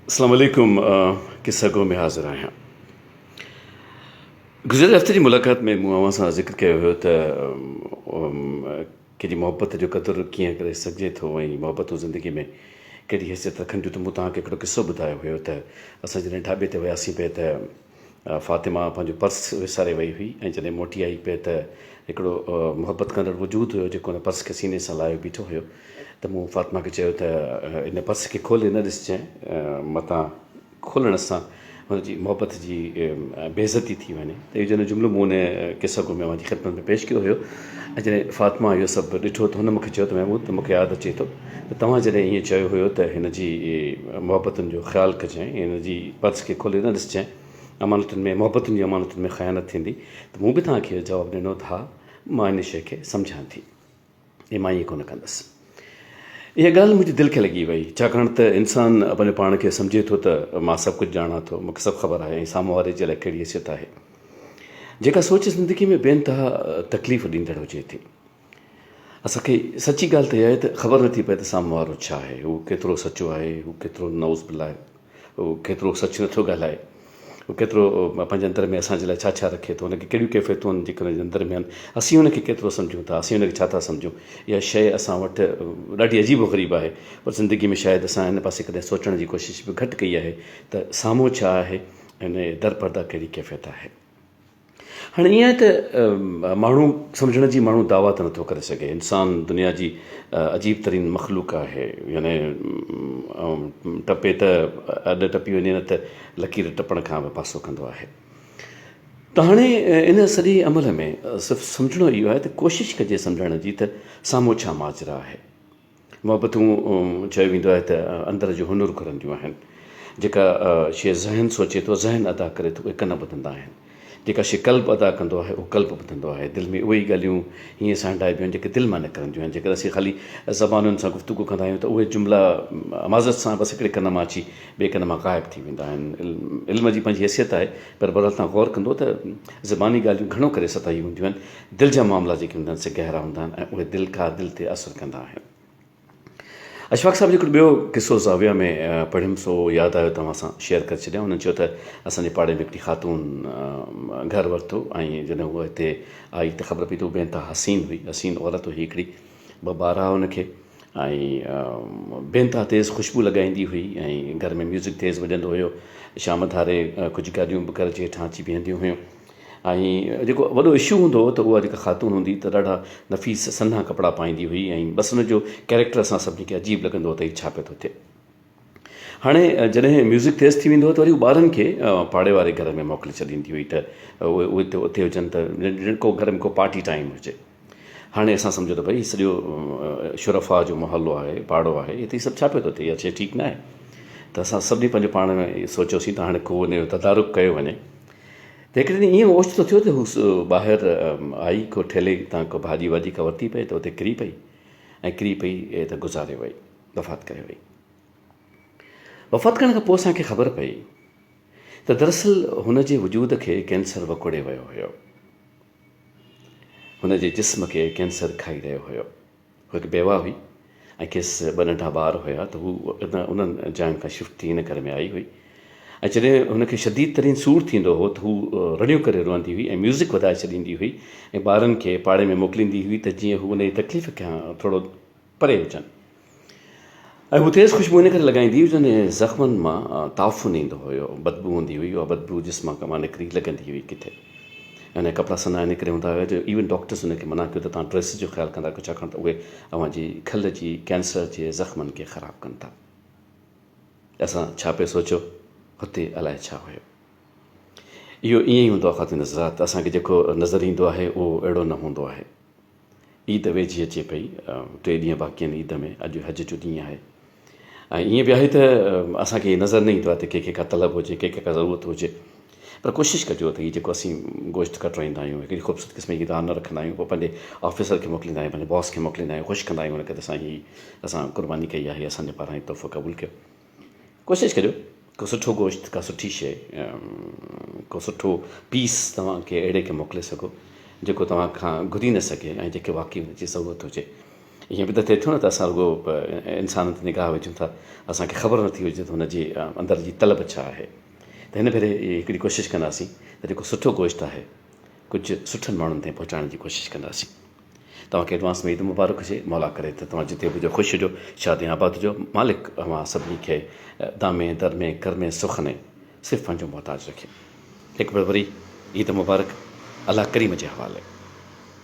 اسلام عليڪم قصه گو ۾ حاضر آهيان گذريل هفتي جي ملاقات ۾ مون اوهان سان ذڪر ڪيو هيو ته ڪنهن جي محبت جو قدر ڪيئن ڪري سگهجي ٿو ۽ محبتون زندگي ۾ ڪهڙي حيثيت رکن ٿيون ته مون توهان کي هڪڙو قصو ٻڌايو هيو ته اسان جڏهن ڍاٻي تي وياسين پئي ته فاطمه پنهنجو پرس وساري وئي هئي ۽ جڏهن موٽي آئي پئي ته هڪڙو محبت ڪندڙ وجود هيو جيڪو ان پرس کي سيني سان لايو بيٺو هيو ته مون فاطمه کي چيو ته ان پرس کي کولي نه ڏسجانء متان کولڻ سان هن جي محبت جي بي عزتي ٿي وڃي ته اهو جڏهن جملو مون ان قصه گو ۾ اوهان جي خدمت ۾ پيش ڪيو هيو ۽ جڏهن فاطمه اهو سڀ ڏٺو ته هن مون کي چيو ته محمود ته مون کي ياد اچي ٿو ته توهان جڏهن ائين چيو هيو ته هن جي محبتن جو خيال ڪجانء هن جي پرس کي کولي نه ڏسجانء امانتن ۾ محبتن جي امانتن ۾ خيانت ٿيندي ته مون به توهان کي اهو جواب ڏنو ته ها مان ان شيء کي سمجهان ٿي ۽ مان ائين ڪونه ڪندس. اها ڳالهه منهنجي دل کي لڳي وئي ڇاڪاڻ ته انسان پنهنجو پاڻ کي سمجهي ٿو ته مان سڀ ڪجهه ڄاڻان ٿو مون کي سڀ خبر آهي ۽ سامهون واري جي لاء ڪهڙي حيثيت آهي جيڪا سوچ زندگي ۾ بي انتها تڪليف ڏيندڙ هجي ٿي. اسان کي سچي ڳالهه ته اها آهي ته خبر نٿي پئي ته سامهون وارو ڇا آهي، هو ڪيترو سچو آهي، هو ڪيترو نعوذ بالله هو ڪيترو سچ نٿو ڳالهائي، هو ڪيترو پنهنجي اندر ۾ اسان جي لاء ڇا ڇا رکي ٿو، هن کي ڪهڙيون ڪيفيتون آهن جيڪي هن جي اندر ۾ آهن، اسين هن کي ڪيترو سمجهون ٿا، اسين هن کي ڇا ٿا سمجهون، اها شيء اسان وٽ ڏاڍي عجيب و غريب آهي پر زندگي ۾ شايد اسان ان پاسي ڪڏهن سوچڻ جي ڪوشش به گهٽ ڪئي آهي ته سامهون ڇا آهي ۽ ان جي در پرده ڪهڙي ڪيفيت آهي. هاڻي ائين آهي ته ماڻهو سمجهڻ جي ماڻهو دعويٰ ته نٿو ڪري سگهي. انسان دنيا جي عجيب ترين مخلوق آهي. يعني ٽپي ته اڏ ٽپي وڃي نه ته لڪير ٽپڻ کان به پاسو ڪندو آهي. ته هاڻي ان سڄي عمل ۾ صرف سمجهڻو اهو آهي ته ڪوشش ڪجي سمجهڻ جي ته سامهون ڇا ماجرا آهي. محبتون چيو ويندو آهي ته اندر جو هنر گهرنديون آهن. جيڪا شيء ذهن سوچي ٿو، ذهن ادا ڪري ٿو، اهي ڪن ٻڌندا آهن. جيڪا شيء قلب ادا ڪندو آهي، اهو قلب ٻڌندو آهي. دل ۾ اهي ئي ڳالهيون هيئن سانڍائبيون آهن، جيڪي دل مان نڪرنديون آهن. جيڪڏهن اسين خالي زبانن سان گفتگو ڪندا آهيون ته اهي جملا معذرت سان بس هڪڙي ڪن مان اچي ٻئي ڪن مان غائب ٿي ويندا آهن. علم جي پنهنجي حيثيت آهي، پر بهرحال توهان غور ڪندو ته زباني ڳالهيون گهڻو ڪري سطحي هونديون آهن. دل جا معاملا جيڪي هوندا آهن سي گهرا هوندا آهن ۽ اهي دل کا دل تي اثر ڪندا آهن. اشفاق صاحب جو هڪڙو ٻيو قصو زاويه ۾ پڙهيم سو ياد آيو توهان سان شيئر ڪري ڇڏيان. هنن چيو ته اسان جي پاڙي ۾ هڪڙي خاتون گهر ورتو ۽ جڏهن هوء هتي آئي ته خبر پئي ته هوء بي انتها حسين هئي. حسين عورت هئي هڪڙي، ٻه ٻار هئا هن کي ۽ بي انتها تيز خوشبو لڳائيندي هئي ۽ گهر ۾ ميوزڪ تيز وڄندو هيو. شام ڌاري ڪجهه گاڏيون به گهر جي هيٺان اچي بيهنديون هيون. ۽ جيڪو وڏو اشو هوندو هو ته اها جيڪا خاتون هوندي ته ڏاڍا نفيس سنها ڪپڙا پائيندي هئي ۽ بس ان جو ڪيريڪٽر اسان سڀني کي عجيب لڳندو هو ته هي ڇا پيو ٿو ٿئي. هاڻي جڏهن ميوزڪ تيز ٿي ويندو هو ته وري هو ٻارن کي پاڙي واري گهر ۾ موڪلي ڇڏيندي هئي ته اهي اتي هجن ته ڄڻ ڪو گهر ۾ ڪو پارٽي ٽائيم هجي. هاڻي اسان سمجهو ته ڀئي سڄو شرفاء جو محلو آهي، پاڙو آهي، هتي هي سڀ ڇا پيو ٿو ٿئي، اها شيء ٺيڪ ناهي. ته اسان سڀني پنهنجو پاڻ ۾ سوچيوسين ته هاڻي ڪو ان جو تدارڪ ڪيو وڃي. ته هڪڙي ڏينهن ائين اوچتو ٿيو ته هو ٻاهر آئي، ڪو ٺيلهي تان ڪو ڀاڄي واڄي ڪا ورتي پئي ته اتي ڪري پئي ۽ ڪري پئي ته گذاري وئي، وفات ڪري وئي. وفات ڪرڻ کان پوء اسان کي خبر پئي ته دراصل هن جي وجود کي ڪينسر وڪوڙي ويو هيو. هن جي جسم کي ڪينسر کائي رهيو هيو. هوء هڪ بيواهه هئي ۽ کيس ٻه ننڍا ٻار هيا ته هوء انهن جاين کان شفٽ ٿي هن گهر ۾ آئي هئي ۽ جڏهن هن کي شديد ترين سور ٿيندو هو ته هوء رڙيون ڪري روئندي هئي ۽ ميوزڪ وڌائي ڇڏيندي هئي ۽ ٻارن کي پاڙي ۾ موڪليندي هئي ته جيئن هو ان جي تڪليف کان ٿورو پري هجن ۽ هو تيز خوشبو ان ڪري لڳائيندي هئي جو ان زخمن مان تعفن ايندو هيو، بدبو هوندي هئي، اها بدبو جسم مان نڪري لڳندي هئي ڪٿي. ۽ ان جا ڪپڙا سنها ان ڪري هوندا هيا جو ايون ڊاڪٽرس ان کي منع ڪيو ته توهان ڊريسز جو خيال ڪندا ڪيو ڇاڪاڻ ته اهي اوهان جي کل جي ڪينسر جي زخمن کي خراب ڪن ٿا. اسان ڇا پئي سوچيو هتي الائي ڇا هيو. اهو ائين ئي هوندو آهي خواتين حضرات اسان کي جيڪو نظر ايندو آهي اهو اهڙو نه هوندو آهي. عيد ويجهي اچي پئي، ٽي ڏينهن باقي آهن عيد ۾، اڄ حج جو ڏينهن آهي ۽ ائين به آهي ته اسان کي نظر نه ايندو آهي ته ڪنهن کي ڪا طلب هجي، ڪنهن کي ڪا ضرورت هجي پر ڪوشش ڪجو ته هي جيڪو اسين گوشت ڪٽرائيندا آهيون، هڪڙي خوبصورت قسم جي ران رکندا آهيون، پوء پنهنجي آفيسر کي موڪليندا آهيون، پنهنجي باس کي موڪليندا آهيون، خوش ڪندا آهيون ان کي ته سائين هي اسان قرباني ڪئي آهي، اسان جي پاران هي تحفو قبول ڪيو. ڪوشش ڪجو ڪو سٺو گوشت ڪا سٺي شيء ڪو سٺو پيس توهان کي اهڙي کي موڪلي سگهو جيڪو توهان کان گهري نه سگهي ۽ جيڪي واقعي ان جي ضرورت هجي. ائين به ته ٿئي ٿو نه ته اسان رڳو انسانن تي نگاهه وجهون ٿا، اسان کي خبر نٿي هجي ته هن جي اندر جي طلب ڇا آهي. ته هن ڀيري هڪڙي ڪوشش ڪنداسين ته جيڪو سٺو گوشت آهي ڪجهه سٺن ماڻهن تائين پهچائڻ جي ڪوشش ڪنداسين. توهان کي ايڊوانس ۾ عيد مبارڪ هجي، مولا ڪري ته توهان جتي به هجو خوش هجو، شاد ۽ آباد هجو، مالڪ اوهان سڀني کي دامي درمي ڪرمي سخني صرف پنهنجو محتاج رکي. هڪ ڀيرو وري عيد مبارڪ، الله ڪريم جي حوالي.